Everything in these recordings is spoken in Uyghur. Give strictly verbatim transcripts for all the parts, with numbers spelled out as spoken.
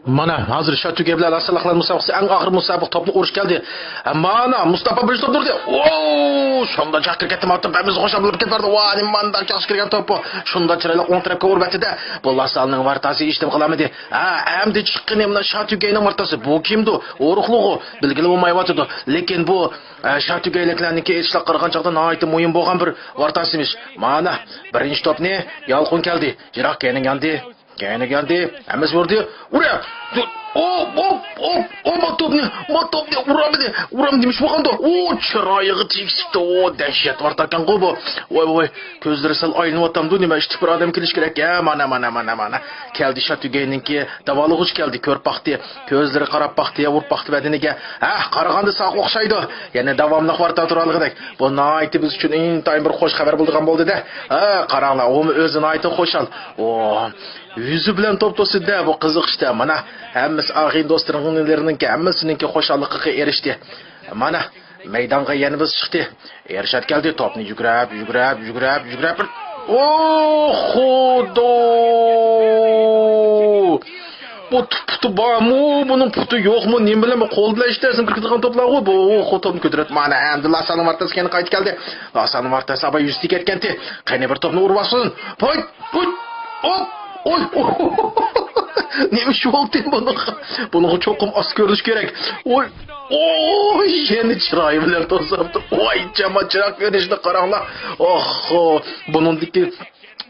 مانا، ھازىر شاتۈگەي بىلەن لاسالىقلار مۇسابىقىسى ئەڭ ئاخىرى مۇسابىقە توپنى ئۇرۇش كەلدى. مانا، مۇستاپا بىرىنچى توپنى ئۇردى. ئوو، شۇنداق جاق كىرىپ كەتتى، مانا توپ ھەممىسى خۇشال بولۇپ كېتىپ بارىدۇ. ۋاي، نېمە مانداق ياخشى كىرگەن توپ بۇ. شۇنداق چىرايلىق ئوڭ تەرەپكە ئۇرۇپ ئەتتى-دە. بۇ لاسالنىڭ ۋارتاسى ھېچنېمە قىلالمىدى. ھە، ئەمدى چىققىنى مانا شاتۈگەينىڭ ۋارتاسى. بۇ كىمدۇ؟ ئورۇقلۇغۇ. بىلگىلى بولمايۋاتىدۇ. لېكىن بۇ، ئە، شاتۈگەيلىكلەرنىڭكى ئېيتىشلارغا قارىغان چاغدا ناھايىتى مۇھىم بولغان بىر ۋارتاسىمىش. مانا، بىرىنچى توپنى يالقۇن كەلدى. يىراق كەينىگە ياندى. كەينىگە ياندى. ھەممىسى ئۇردى. ئۇرە! ئوپ، ئوپ، ئوپ، ئوپ، ما توپنى، ما توپنى ئۇرامدى. ئۇرام دېمىش بولغاندۇ. ئو، چىرايىغا تېگىشىپتۇ. ئو، دەھشەت ۋارتاكەنغۇ بۇ. ۋاي، ۋاي، ۋاي. كۆزلىرى سەل ئايلىنىۋاتامدۇ؟ نېمە، ئىشتىك بىر ئادەم كېلىش كېرەك. ھە، مانا، مانا، مانا، مانا. كەلدى شاتۈگەينىڭكى داۋالىغۇچى كەلدى. كۆرۈپ باقتى. كۆزلىرى قاراپ باقتى، ئۇرۇپ باقتى بەدىنىگە. ھە، قارىغاندا ساقا ئوخشايدۇ. يەنە داۋاملىق ۋارتا تۇرالىغۇدەك. بۇ ناھايىتى بىز ئۈچۈن ئىنتايىن بىر خوش خەۋەر بولىدىغان بولدى-دە. ھە، قاراڭلار، ئۇمۇ ئۆزى ناھايىتى خۇشال. ئو، يۈزى بىلەن توپ توسىدۇ-دە، بۇ قىزىقىشتا. مانا، ھەممىسى ئاغىنە دوستلىرىنىڭكى، ھەممىسىنىڭكى خۇشاللىقىغا ئېرىشتى. مانا، مەيدانغا يەنە بىز چىقتى. ئېرشات كەلدى، توپنى يۈگرەپ، يۈگرەپ، يۈگرەپ، يۈگرەپ، بىر، ئوھ، خۇدو! بۇ تۇ-، پۇتى بارمۇ؟ بۇنىڭ پۇتى يوقمۇ؟ نېمە بىلەن بۇ قول بىلەن ئىشلەتسەم كىرىدىغان توپلارغۇ. بۇ، خۇ توپنى كۆتۈرۈپ، مانا، ئەمدى لاسانىڭ ۋارتاسى كەينىگە قايتىپ كەلدى. لاسانىڭ ۋارتاسى ئاباي يۈزى تېگىپ كەتكەنتى. قېنى بىر توپنى ئۇرۇۋالسۇن. ھوي، ھوي، ھوپ، ئوي، ئوي. نېمە ئىش بولدى بۇنىڭغا؟ بۇنىڭغا چوقۇم ئاز كۆرۈنۈش كېرەك. ئوي، ئوي، يەنە چىرايى بىلەن توسۇپتۇ. ۋاي، جامائەت، چىراغ كۆرۈنۈشىنى قاراڭلار. ئوھو، بۇنىڭدىكى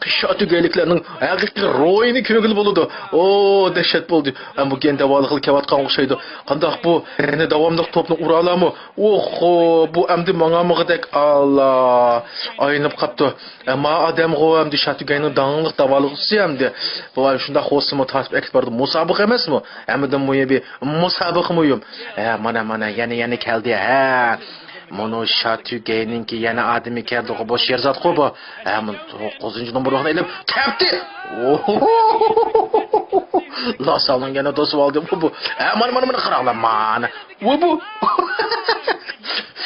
شاتۈگەيلىكلەرنىڭ ھەقىقىي روھىنى كۆرگىلى بولىدۇ. ئو، دەھشەت بولدى. ھەم بۇ گەندەۋالىقلا كېلىۋاتقان ئوخشايدۇ. قانداق بۇ؟ يەنە داۋاملىق توپنى ئۇرالامۇ؟ ئوھو، بۇ ئەمدى ماڭالمىغۇدەك. ئاللا، ئايلىنىپ قاپتۇ. ئەمما ئادەمغۇ ئەمدى شاتۈگەينىڭ داڭلىق داۋالىغۇچىسى ئەمدى. بۇ شۇنداق خوسىمۇ تارتىپ ئەكىپ بارىدۇ. مۇسابىقە ئەمەسمۇ؟ ھەممىدىن مۇھىمى مۇسابىقە مۇھىم. ھە، مانا، مانا، يەنە، يەنە كەلدى. ھە. مۇنۇ شاتۈگەينىڭكى يەنە ئادىمى كەلدىغۇ، بۇ شېرزاتقۇ بۇ. ھە، مۇنۇ توققۇزىنچى نومۇرلۇقنى ئېلىپ كەپتى. لاسالنىڭ يەنە توسۇۋالدى بۇ، بۇ. ھە، مانا، مانا، مانا، قاراڭلار، مانا. ۋە بۇ.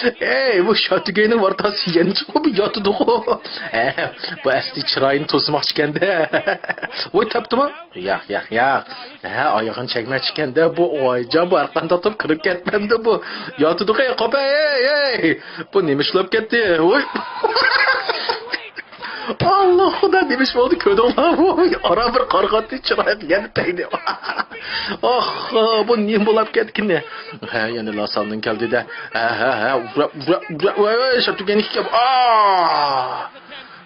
ئەي، بۇ شاتۈگەينىڭ ۋارتاسى يەنە چىقىپ ياتىدىغۇ. ھە، بۇ ئەسلى چىرايىنى توسماقچىكەندە. ۋاي، تاپتىما؟ ياق، ياق، ياق. ھە، ئايىغىنى چەكمەكچىكەندە بۇ. ۋايجان، بۇ ھەرقانداق توپ كىرىپ كەتمەمدۇ بۇ. ياتىدىغۇ، قوپە، ھەي، ھەي. بۇ نېمە ئىش بولۇپ كەتتى؟ ۋاي. ئاللا خۇدا، نېمە ئىش بولدى، كۆردۈڭلارمۇ؟ ئارا بىر قارىغانتى، چىرايىغا يەنە تەگدى. ئاخ، بۇ نېمە بولاپ كەتكىنى؟ ھە، يەنە لاسالنىڭ كەلدى-دە. ھە، ھە، ھە، ئۇرا، ئۇرا، ئۇرا، ۋاي، ۋاي، شاتۈگەينىڭ ئىككى، ئا!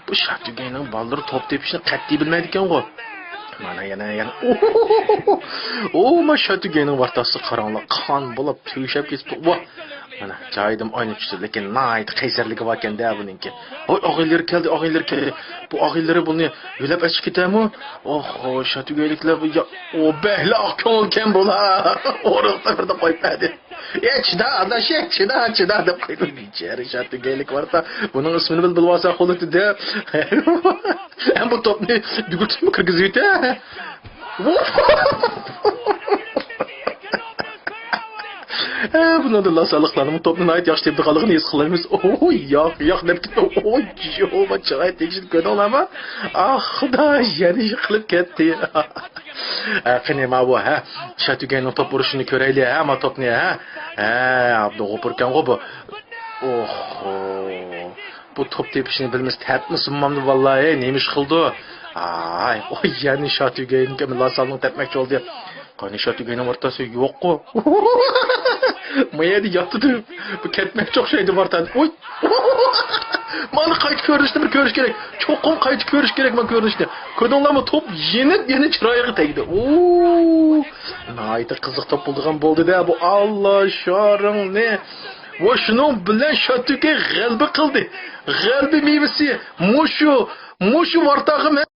بۇ شاتۈگەينىڭ بالىلىرى توپ تېپىشنى قەتئىي بىلمەيدىكەنغۇ. مانا يەنە، يەنە. ئو، ما شاتۈگەينىڭ ۋارتاسى قاراڭلار، قان بولۇپ تۆشەپ كېتىپتۇ. ۋاھ! مانا، جايىدىن ئاينى چۈشتى، لېكىن ناھايىتى قەيسەرلىكى باركەن-دە بۇنىڭكى. ھوي، ئاغىنىلىرى كەلدى، ئاغىنىلىرى كەلدى. بۇ ئاغىنىلىرى بۇنى يۆلەپ ئەچىپ كېتەرمۇ؟ ئوھو، شاتۈگەيلىكلەر بۇ يا-، ئو، بەكلا ئاق كۆڭۈلكەن بۇلار. ئورۇقتا بىردە قويۇپ بەردى. ئە، چىدا، ئاداش، ئە، چىدا، چىدا، دەپ قويدۇم. بىچارە شاتۈگەيلىك ۋارتا، بۇنىڭ ئىسمىنى بىل، بىلىۋالسا قولىتىدە. ھەم بۇ توپنى دۈگۈرتۈپمۇ كىرگۈزۈۋېتە. ھە، بۇنىڭدىن لاسالىقلارنىڭ توپنى ناھايىتى ياخشى تېپىدىغانلىقىنى ھېس قىلالايمىز. ئوي، ياق، ياق، دەپ كېتىپ، ئوي، يوما، چىراي تېگىشىنى كۆردۈڭلارمۇ؟ ئاھ، خۇدا، يەنە يىقىلىپ كەتتى. ھە، قېنى، ماۋۇ، ھە، شاتۈگەينىڭ توپ ئۇرۇشىنى كۆرەيلى، ھە، ما توپنى، ھە. ھە، ئابدۇغوپۇركەنغۇ بۇ. ئوھو. بۇ توپ تېپىشنى بىلمىسە تەپمىسۇنمامدۇ، ۋاللاھى، نېمە ئىش قىلىدۇ؟ ئاي، ئوي، يەنە شاتۈگەينىڭكى لاسالنىڭ تەپمەكچى بولدى. قېنى شاتۈگەينىڭ ۋارتاسى يوققۇ. ما يەردە ياتىدۇ. بۇ كەتمەكچى ئوخشايدۇ ۋارتادىن. ئوي. مانا قايتا كۆرۈنۈشنى بىر كۆرۈش كېرەك. چوقۇم قايتا كۆرۈش كېرەك مانا كۆرۈنۈشنى. كۆردۈڭلارمۇ؟ توپ يېنىپ، يەنە چىرايىغا تەگدى. ئوو. ناھايىتى قىزىق توپ بولىدىغان بولدى-دە بۇ. ئاللا شارىڭنى. ۋە شۇنىڭ بىلەن شاتۈگەي غەلىبە قىلدى. غەلىبە مېۋىسى مۇشۇ، مۇشۇ ۋارتاغا مەن